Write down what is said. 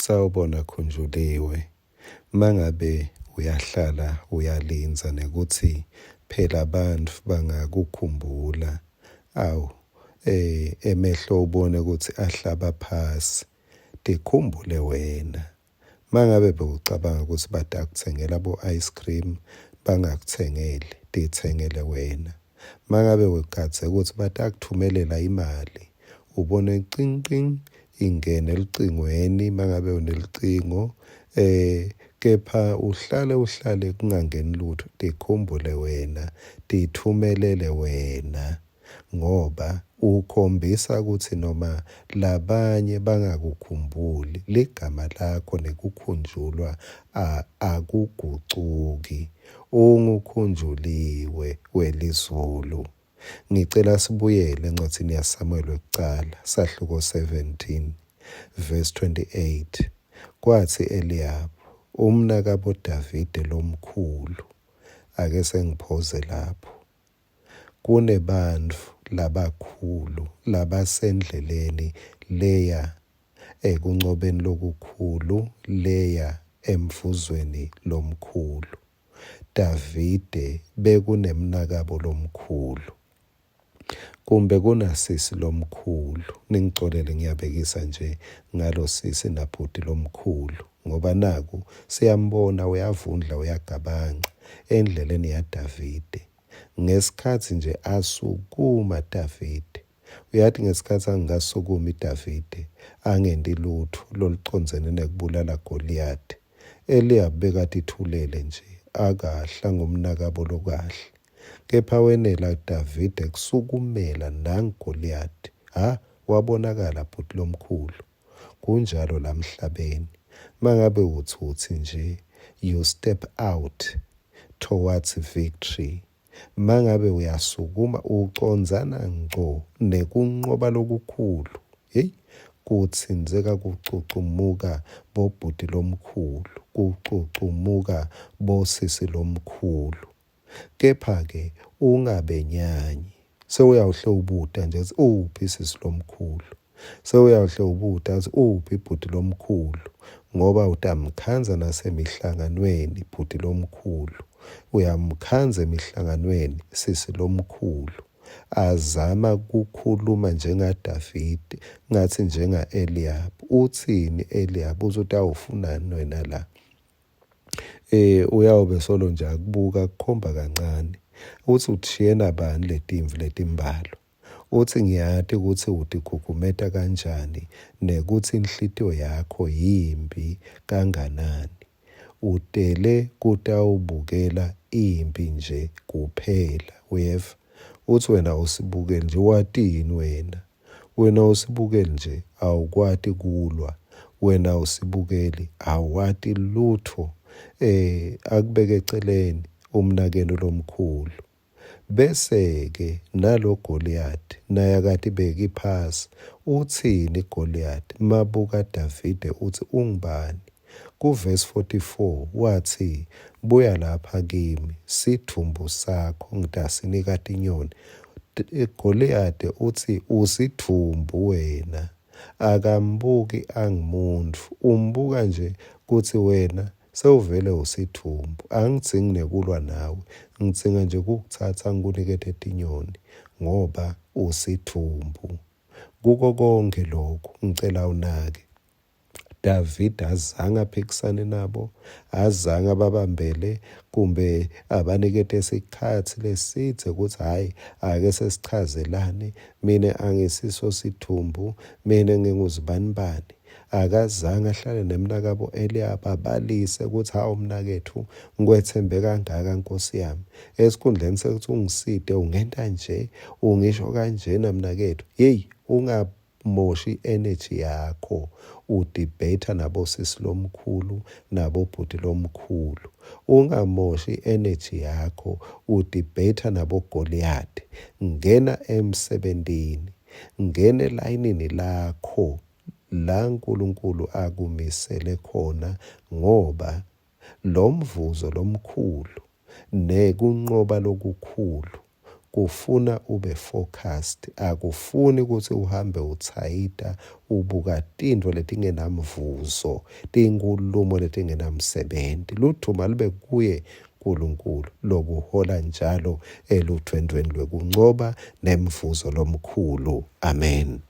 Sawubona Khunjuliwe. Mangabe uyahlala uyalindza nekutsi phela bantfu bangakukhumbula, awu emehlo ubone kutsi ahlaba phasi, tikhumbule wena. Mangabe bewucabanga kutsi batakutsengela bo-ice cream bangakutsengeli, titsengele wena. Mangabe ugadze kutsi batakutfumelela imali, ubone qing qing ingene elucingweni mangabe unelucingo kepha uhlale uhlale kungangeni lutho, tikhumbule wena, tithumelele wena ngoba ukhombisa kutsi noma labanye bangakukhumbuli ligama lakho nekukhunjulwa akugucuki. Ungukhunjuliwe welizulu. Ngicela sibuyele encwadzini yaSamuel wekucala, sahluko 17, verse 28. Kwatsi Eliyabu, umnakabo Davide lomkhulu, ake sengiphoze lapho. Kunebantfu labakhulu labasendleleni leya ekuncobeni lokukhulu, leya emvuzweni lomkhulu. Davide bekunemnakabo lomkhulu. Kumbe kunasisi lomkhulu, ningicolele ngiyabekisa nje ngalo sisi nabhuti lomkhulu ngoba naku siyambona uyavundla uyagabanca endleleni yaDavide. Ngesikhatsi nje asukuma Davide, uyati ngesikhatsi angikasukumi Davide angenti lutfo lolucondzene nekubulala Goliyathi, Eliyabu bekatithulele nje akahle angumnakabo lokahle. Kepha wenela Davide kusukumela nangu Goliyathi. Ha, wabonakala bhuti lomkhulu. Kunjalo lamhlabeni. Mangabe utsi utsi nje you step out towards victory. Mangabe uyasukuma ucondzana ngco nekunqoba lokukhulu. Hey, kutsintseka kucucumuka bobhuti lomkhulu, kucucumuka bosisi lomkhulu. Kepha-ke ungabenyanyi. Sewuyawuhle ubuta nje kutsi uphi sisi lomkhulu. Sewuyawuhle ubuta kutsi uphi bhuti lomkhulu ngoba utamkhandza nasemihlanganweni bhuti lomkhulu. Uyamkhandza emihlanganweni sisi lomkhulu azama kukhuluma njengaDavide ngatsi njenga-Eliyabu. Utsini Eliyabu? Uze utawufunani wena la? Uyawube solo nje akubuka akukhomba kancane. Utsi utishiye nabani letimvu letimbalwa? Utsi ngiyati kutsi utikhukhumeta kanjani nekutsi inhlitiyo yakho yimbi kanganani. Utele kutawubukela imphi nje kuphela, uyeva? Utsi wena usibukeli nje, watini wena? Wena usibukeli nje awukwati kulwa. Wena usibukeli awati lutfo. Eh akubeke eceleni umnakenu lomkhulu. Bese ke nalo Goliath naye akatibeki phasi. Utsini Goliath mabuka Davide utsi ungubani? Kuvesi 44 watsi buya lapha kimi sidvumbu sakho ngitasinika tinyoni. Goliyadi utsi usidvumbu wena. Akambuki angimuntfu, umbuka nje kutsi wena sewuvele usidvumbu. Angidzingi nekulwa nawe, ngidzinga nje kukutsatsa ngikunikete tinyoni ngoba usidvumbu. Kuko konkhe loku ngicela unake Davide azange aphikisane nabo, azange ababambele kumbe abanikete sikhatsi lesidze kutsi hhayi ake sesichazelane, mine angisiso sithumbu, mine nginguzibanibani. Akazange ahlale nemnakabo Eliyabe abalise kutsi hawu mnaketfu ngikwetsembe kangaka nkosi yami. Esikhundleni sekutsi ungisite ungenta nje, ungisho kanjena mnaketfu, yeyi Moshi i-energy yakho udibheyitha nabosisi lomkhulu nabobhuti lomkhulu. Ungamoshi i-energy yakho udibheyitha naboGoliyadi. Ngena emsebentini, ngena elayinini lakho la Nkulunkulu akumisele khona ngoba lomvuzo lomkhulu nekunqoba lokukhulu. Kufuna ube focused, akufuni kutsi uhambe utsayita ubuka tintfo letingenamvuzo, tinkhulumo letingenamsebenti. Ludvuma lube kuye Nkulunkulu lokuhola njalo eludvwendvweni lwekuncoba nemvuzo lomkhulu. Amen.